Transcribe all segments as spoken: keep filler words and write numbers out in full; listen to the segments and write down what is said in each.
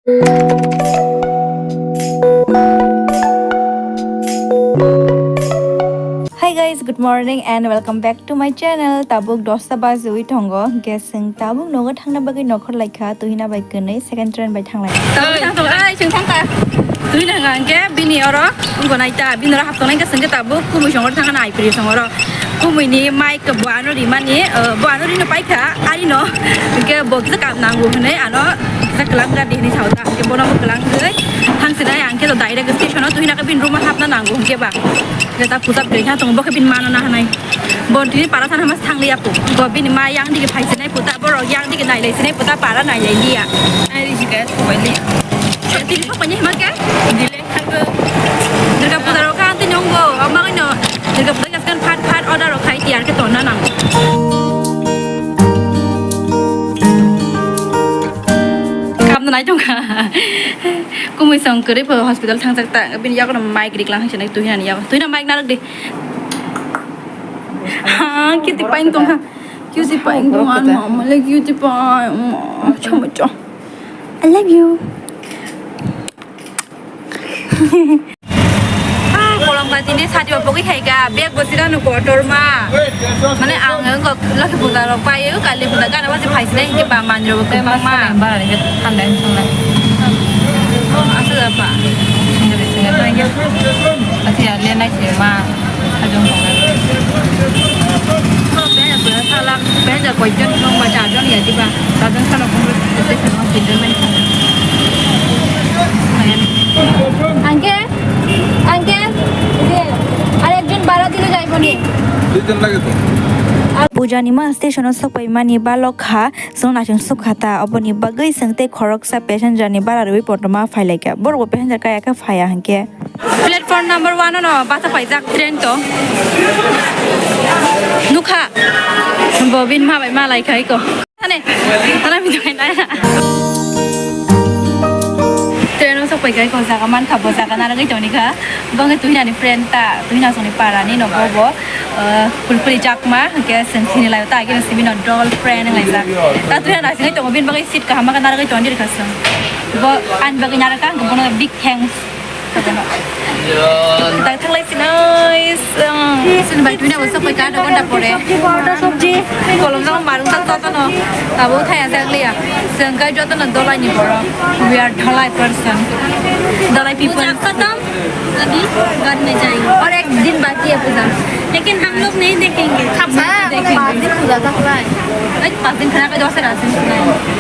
Hi guys, good morning and welcome back to my channel. Tabuk dosta bajiwi tongo. Guys, chwng tabuk nogo thangna bagwi nokhor laikha, tuhina bai kwnwi second train bai thanglai. Tabuk thang tongo, ai, chwng thangkha. Tuhina hwnkha hwnkhe bini oro wngkha naita, bini oro haptonai hwnkhe chwngkhe tabuk kumui songor thangna ai pri songoro. Kumui ni mic bo ano rimani, eh, bo ano rino paikha, arino. Hwnkhe bo kisa kap nango hwnwi ano kisa kwlang gadi hwnwi sao ta. Hwnkhe bono bo kwlang gwi thangsinai, ang khe to direct station o tuhina khe bini room o hapna nango hwnkhe ba. Hwnkhe ta puja bwrwi ha tongo, bo khe bini mano na hwnwi. Bo tini para sana mas thang liya po. Bo bini ma yang digi phai sinai puta, borok yang digi nai lai sinai puta, para nai lai liya. Ai ri jika ko bai liya. Tini sok pai ni hima ke? Dile. Durga Puja rok kha tini wngo, omo ino Durga Puja khe phat phat order rok khai tiyar khe tonna nang. Kam nai tongkha. Kumui song kwrwi pho hospital thangjak ta. Bini yago no mic rik lang sinai tuhinani yago. Tuhina mic narwk di. Ha, cutie pie tongkha. Cutie pie tongkha. Mama le cutie pie. Mama, chama cha. I love you. Ah, kolom ka tini sati ba pogwi khai ka, bag bo sida no kotor ma. Mane ang wngkha Lakhi Puja rok pai o, Kali Puja gana wasi phai sinai hwnkhe ba manjro bo kwbang ma. Bara ni thandai songnai. Asa da pa. Singari singari. Ati ya le nai se ma. Sajong songnai. Ko bag bo sala, bag da koi jon nong ba, cha jon ya di ba. Sajong sala ko se se ma tin jon men. Angke, angke, je, arekjon bara dile jaibo ni. Duijon lage to. Pujani ma station o sokpai mani balok kha, chwng naising sukha ta, oboni bagwi chwng tei khoroksa passenger ni bara rwui kotorma phai lai kha. Borok bo passenger kaya khe phai ya hinkhe. Platform number one no basa paijak train to. Nukha. Bo bini ma bai malai khai ko. Ane. Tana video khai nai. Train o sok pai khai ko jaga man kha bo jaga naragwi toni kha. Bo khe tuhinani friend ta, tuhina songni para ni no bo bo. Kulkuli jakma ke sen sini lai ta ke simi no doll friend lai jak. Ta tuhina sini to bin bagai seat kaham ka naragwi toni kha song. Bo an bagai naraka bono big thanks. Dai thanglai sinai, sini bai tuina bo sok pai ka do ghonta pore. Sabji, sabji. Kolom jang marung tak joto no. Abo thaya jak liya. Sengkai joto no dolai ni borok. We are dolai person. Dolai people. Puja khatam, abhi ghar mein jayenge. Aur ek din baki hai puja. Lekin hum log nahi dekhenge. Kab sa, dekhenge. Paanch din puja tha pura hai. Ek paanch din khana ka jo se rasin.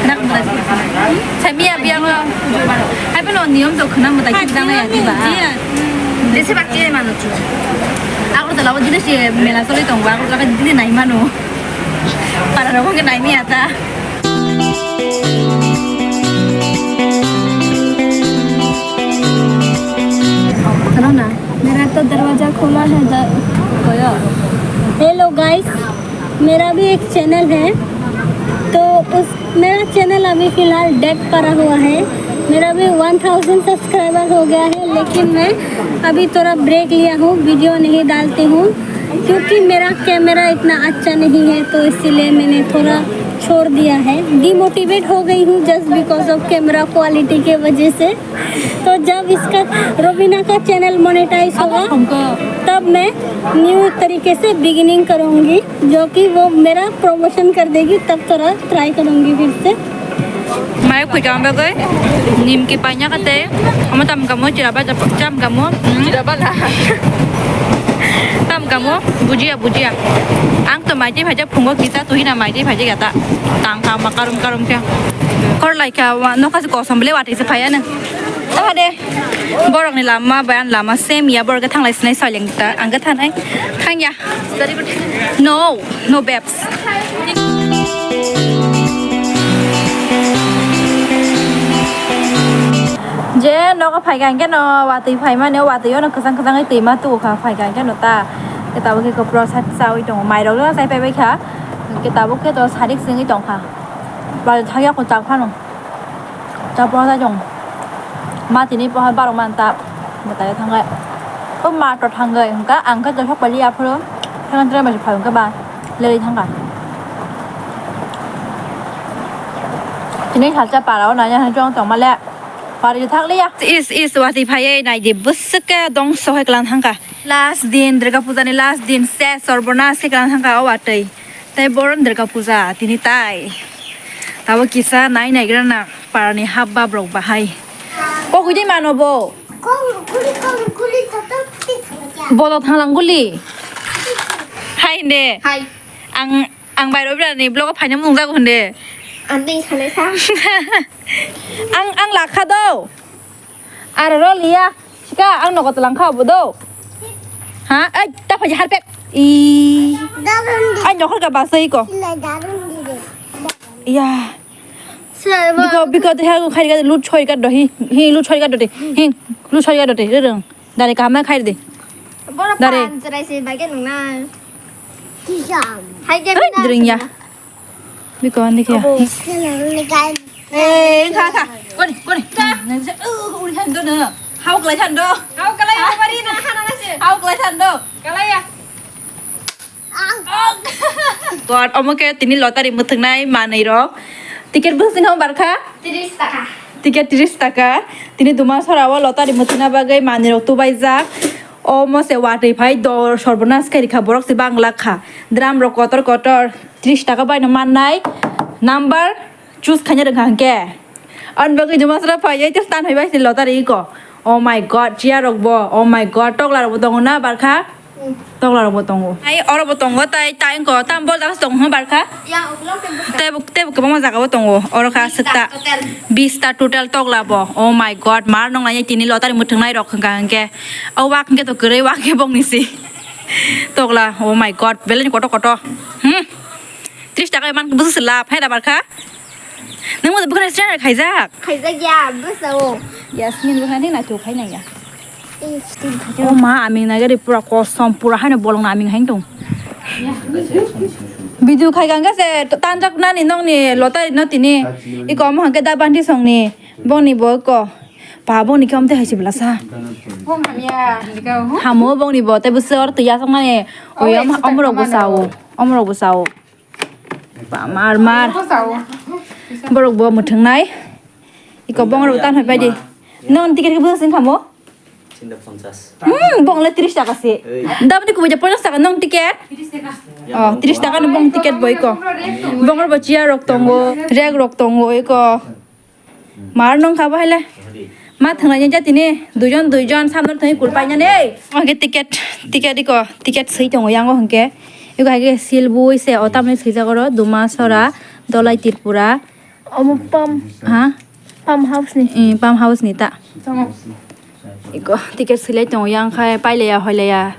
Khana ka rasin. Sami abhi ang Hai, bono niyom to khna mwtai khe jana ya, diba? Jese bak je manu chu. Agartala o dile se mela choli tongo, Agartala khe dile nai mano. Para rogo khe nai miya ta. Ano na, mera to darwaja khola hai da, koyo. Hello guys, मेरा भी एक चैनल है, तो उस मेरा चैनल अभी फ़िलहाल डेड पड़ा हुआ है। मेरा भी वन थाउजेंड सब्सक्राइबर हो गया है, लेकिन मैं अभी थोड़ा ब्रेक लिया हूँ, वीडियो नहीं डालती हूँ, क्योंकि मेरा कैमरा इतना अच्छा नहीं है, तो इसीलिए मैंने थोड़ा छोड़ दिया है। डिमोटिवेट हो गई हूँ just because of camera quality के वजह से। तो जब इसका, रोबिना का चैनल मोनेटाइज होगा, तब मैं न्यू तरीके से बिगिनिंग करूँगी, जो कि वो मेरा प्रमोशन कर देगी, तब थोड़ा ट्राई करूँगी फिर से। Mai khuikam bagwi nimki paina kate, omo tam kamo chira ba cham kamo, hmm? Chira ba na. Tam kamo bujia bujia. Ang to mai tei phaijak phungo kisa tuhina mai tei phaijak yata. Tang kama karum karum khe. Khor lai kha wa nokha se kosom bele wati se phaya na. Taha de. Borok ni lama bai ani lama same ya, borok khe thanglai sinai soileng ta, ang khe thanai thangya. No, no babes. Je nogo phaikha hwnkhe no watwi phaimani, o watwi ono kwchang kwchangwi twima tubu kha, phaikha hwnkhe no ta. Khe tabuk khe kwpro sak chawi tongo, mairok no chai paibai kha. Khe tabuk khe to sarik sengwi tongkha. Bai thangya ko chak phano. Chapra ta jong. Ma tini pohor barok man ta. Mwtai thangai. Ko ma to thangai. Hwnkha ang khe to sok pali aphuru. Thang tra ma phai hwnkha ba. Leli thangka. Tini salsa para o nanya han jong tong male. Pari thakliya. Is, is, watwi phaiwi naidi bwswk khe dongso khai kwlang thangkha. Last din, Durga Puja ni last din, se sorbonas khe kwlang thangkha o watwi. Tei boron Durga Puja tini tai. Tabo kisa nai naigra na parani hap bab rok bahai. Kokwi di mano bo. Kong kuli, kong kuli, toto tik. Bodo thanglang guli. Hai ne. Hai. Ang, ang bai rw bwrani vlog o phaina mung jago hwnde. Ang tei sanai sa. Ang, ang lakha do. Aro ro liya. Sika ang nogo tlang kha bo do. Ha? Ai, ta phaji harpek. I. Darun di. Ai, nokhor ka basai ko. Sila darun di de. Ya. Sila. Biko, biko, te ha khai ga lut choi ga do hi. Hi, lut choi ga do de. Hi, lut choi ga do de. Rung. Dare kaham khe khai rw di. Boro dare. Pan cherai se bai khe nung na. Kisam. Hai khe. Oi, na dring ya. Biko ani khe. Abo. Eh, kha, kha. Koni, koni. Nang se, uh, uri than do na. Hau klai than do. Hau klai ya, bari na, hana na se. Hau klai than do. Kalai ya. God, omo khe tini lottery mwthwngnai manwi rok. Ticket bwswk wng barkha? Tris taka. Ticket tris taka. Tini Dumasora o lottery mwthwngna bagwi manwi rok tubaijak. Omo se watwi phai dor sorbonas khe rikha, borok se bang lakha. Drum rok kotor kotor tris taka baino mannai. Number choose khaina rwngkha hwnkhe. Ani bagwi Dumasora phaiwi tei tan phaibai se lottery iko. Oh my God, chair rok bo. Oh my God, tokla rok bo tongo na barkha? Tokla rok bo tongo. Ai, oro bo tongo, tai, tai wngkha, tam bol das tongo, barkha? Yang ulo ke buka. Tei bo, tei bo kwbangma jaga o tongo. Oro kha sita. Total. Bista total tokla bo. Oh my God, mar nong nai tini lottery mwthwngnai rok hwnkha hwnkhe. O wak hwnkhe to kwrwi wak khe bongni si. Tokla, oh my God, belai ni koto koto. Hmm. Tris taka man bwswk se lab, hai da barkha? Nang mo bwkhani channel khaijak? Khaijak ya, bwsao. Yasmin bwkhani na tu khai nang ya. Eh, tin khaijak. O ma, aming nagari pura kosom, pura haino bolong na aming hain tong. Video khai ganga se tanjak nani nongni lottery no tini. Iko mo hangke da bandi songni. Bongni bo ko. Pa bongni khe omte haisi bwlasa. Bong hamya, dikao. Hamo bongni bo, tei bwswk or twi yasakmani. Omo rok bo sao. Omo rok bo sao. Ba mar mar. Borok bo mwthwngnai. Iko bongrok tan hai baidi. Non ticket khe bwswk wngkha mo? Tinta ponchas. Hmm, bong le tris taka se. Ei. Dabni kubui je ponchas taka non ticket. Oh, tris taka ni bong ticket bo iko. Bongrok bo chair rok tongo, rek rok tongo iko. Mar nong kha bo hai le. Ma thwnglai ni jatini duijon duijon samno thwngwi kulpai nani. Oke ticket, ticket iko, ticket swi tongo yango hwnkhe. Iko hai khe sil bui se o tamni swijak oro Dumasora, Dolai Tripura. Omo pam. Ha? Pam house ni. Eh, pam house ni ta. Tongo. Iko ticket swilai tongo yang khai pailaya hoilaya.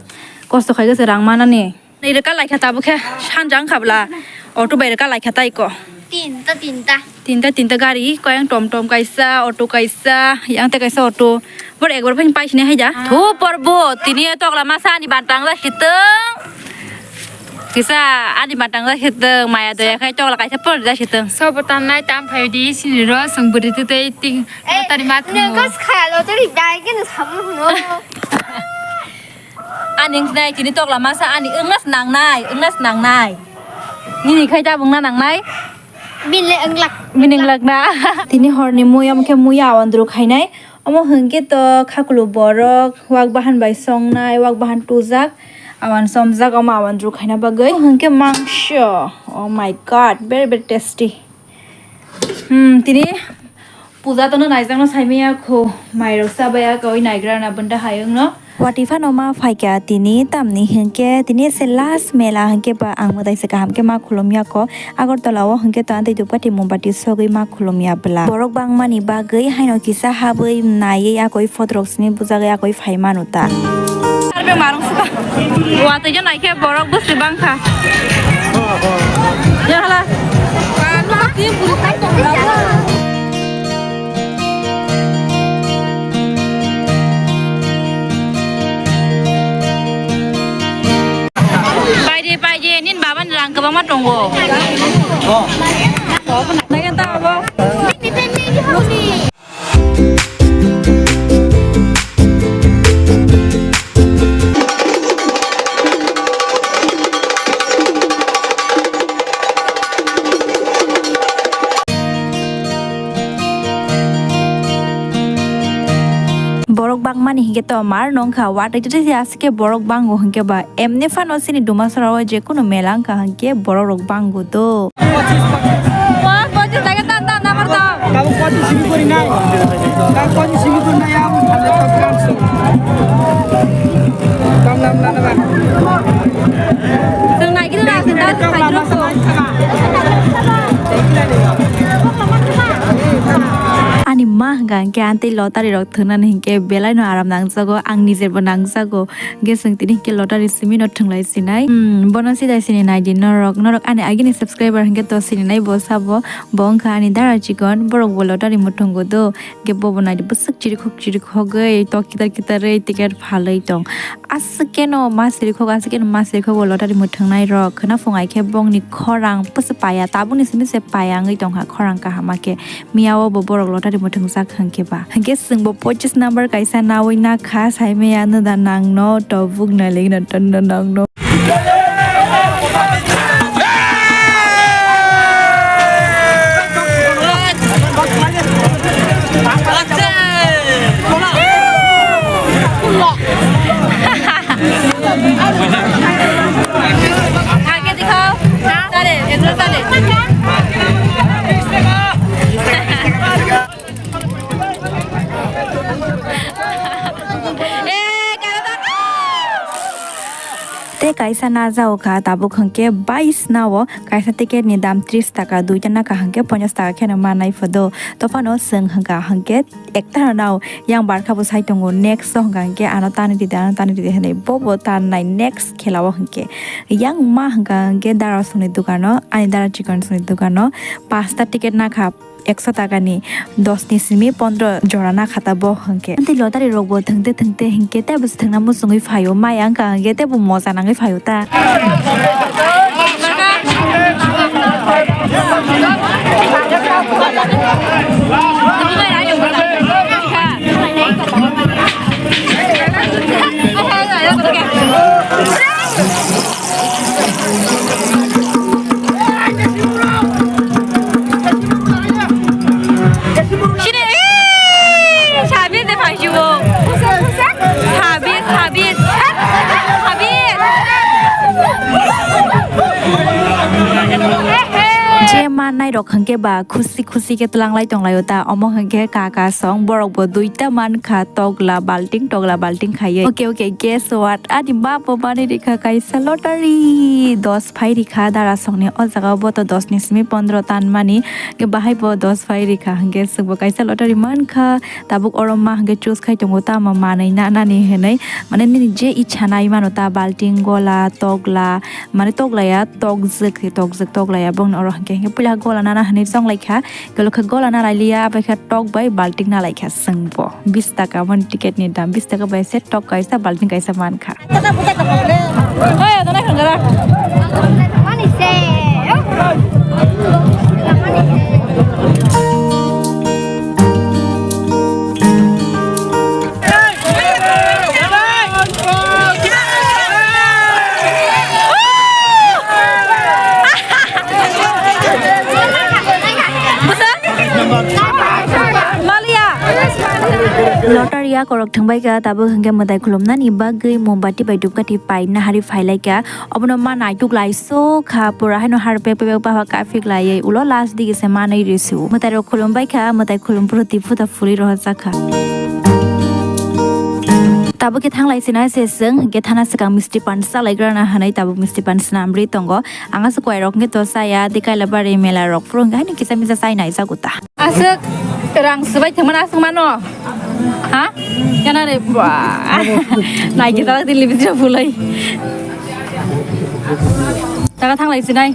Kosto khai gese rang manani. Ni rwka laikha tabuk khe sanja wngkha bwla. Auto bai rwka laikha tai ko. Tinta, tinta. Tinta, tinta gari, ko yang tom tom kaisa, auto kaisa, yang te kaisa auto. Bor ekbar phai paisini haida. Thu porbo, tini tokla masa ani bantang da siteng. Kisa ani bantang da siteng, maya doya khai tokla kaisa por da siteng. Sobo tan nai tam phai di sini ro, song buri tu tei ting. Eh, tari mat nengkas khaya lo tari dai ke no samu no. Ani wngkhnai tini tokla masa ani wngna se nangnai, wngna se nangnai. Nini khai tabuk wngna nangnai? Bini le wnglak. Bini wnglak na. Tini horni mui omo khe muya awandru khainai. Omo hwnkhe to khakulu borok wak bahan bai songnai, wak bahan tujak, awan somjak omo awandru khaina bagwi. Omo hwnkhe mangso. Oh my God, very, very tasty. Hmm, tini puja tono naijakno saimaya kho, mairok chabaya koi naigrana bwndahai wngno. Watwi phano ma phaikha tini, tamni hinkhe tini se last mela hinkhe ba ang mwtai se kaham khe ma khulumya kho. Agartala o hinkhe to antei dupati mumbati sogwi ma khulumya bwla. Borok bangmani bagwi haino kisa habwi naiwi akoi photo rok sini bujagwi akoi phai manu ta. Arbe marung suka. Watwi jo naikhe borok bwswi bangkha. Yahala. Paide, paide, nin baba ni rang kwbangma tongo. Naigen ta abo. Borok bangmani hinkhe to mar nongkha, watwi twi se aswk khe borok bango hinkhe ba. Emni phano chini Dumasora o je kunu mela wngkha hinkhe borok rok bango do. Wah, pochisno taka ta, ta, ta, ta. Kamu pochisno simi kori nai. Kamu pochisno simi kori nai, ya, kamu pochisno. Kamu nam, nam, nam. Chwng naigwna naigwna ta, ta, ta. Ani ma hwnkha hinkhe, ang tei lottery rok thwngnani hinkhe belai no aram nangjago, ang nijer bo nangjago. Hinkhe chwng tini hinkhe lottery simi no thwnglai sinai. Hmm, bono sida sini naidi norok, norok ani agini subscriber hinkhe to sininai bo sabo, bo wngkha ani dara chikon, borok bo lottery muthungo do. Hinkhe bobo naidi bwswk chirikhok chirikhogwi tok kitar kitarwi ticket phalwi tong. Aswk keno ma sirikhok, aswk keno ma sirikhok bo lottery muthungnai rok. Khwna phungai khe bongni khorang bwswk paya, tabukni simi se paya wngwi tongkha khorang kaham khe. Miya o bo borok lottery muthungjak hinkhe ba. Hinkhe chwngbo pochis number kaisa nawi nakha, saimaya no da nangno, tobuk nailigno tonno nangno. Tei kaisa najao kha tabuk hwnkhe bais nao, kaisa ticket ni dam tris taka, duita nakha hwnkhe ponchas taka kheno manai phodo. Tophano chwng hwnkha hwnkhe ekta nao yang barkha bo sai tongo, next o hwnkha hwnkhe ano tani ridi, ano tani ridi hinwi bobo tanai next khela o hwnkhe. Yang ma hwnkha hwnkhe dara songni dukano, ani dara chikon songni dukano pasta ticket nakha. Ekso takani dos ni simi pondro jora na khata bo hwnkhe. Tei lottery rok bo thwngte thwngte hinkhe tei bo se thwngna muchungwi phaio, maya wngkha hinkhe tei bo moja nangwi phaio ta. Sini, ih, sabit de phaisio. Sabit, sabit, sabit. Je mannai rok hwnkhe ba khusi khusi khe twlanglai tonglaio ta. Omo hwnkhe kaka song borok bo duita mankha, tokla balting, tokla balting khaiwi. Okay, okay, guess what? Ani ma bo manwi rikha kaisa lottery. Dos phai rikha dara songni, o jaga o bo to dos ni simi pondro tanmani, hwnkhe bahai bo dos phai rikha, hwnkhe chwngbo kaisa lottery mankha. Tabuk oro ma hwnkhe choose khai tongo, tamo manwi nanani hinwi, mane nini je ichha nai mano ta, balting, gola, tokla, mane toklaya tokjwk, tokjwk toklaya bongni oro hwnkhe, hwnkhe puila gola nana hinwi chonglaikha. Kelo khe gola na lailiya, abai khe tok bai balting na laikha chwngbo. Bis taka mani ticket ni dam, bis taka bai se tok kaisa, balting kaisa mankha. Lottery a korok thwngbai kha, tabuk hwnkhe mwtai khulumnani bagwi mombati bai dupkati paina hari phailaikha. Obono ma naituk lai sok kha, pura haino har pek pek pek baha kaphik laiwi ulo last digi se manwi rw sio. Mwtai rok khulumbai kha, mwtai khulum phuru twi phuta phuri rohorjak kha. Tabuk khe thanglai sina se chwng, hwnkhe thana swkang misti pan chalaigrana hinwi tabuk misti pan swnamri tongo. Ang aswk kuairok hwnkhe to chaya, tei Kailabari mela rok phuru hwnkhe haino kisa misa chai naijago ta. Aswk rang swbai thwngmano aswk mano. Ha? Yana re ba. Naikhe talak tili bisra phulai. Taka thanglai sinai.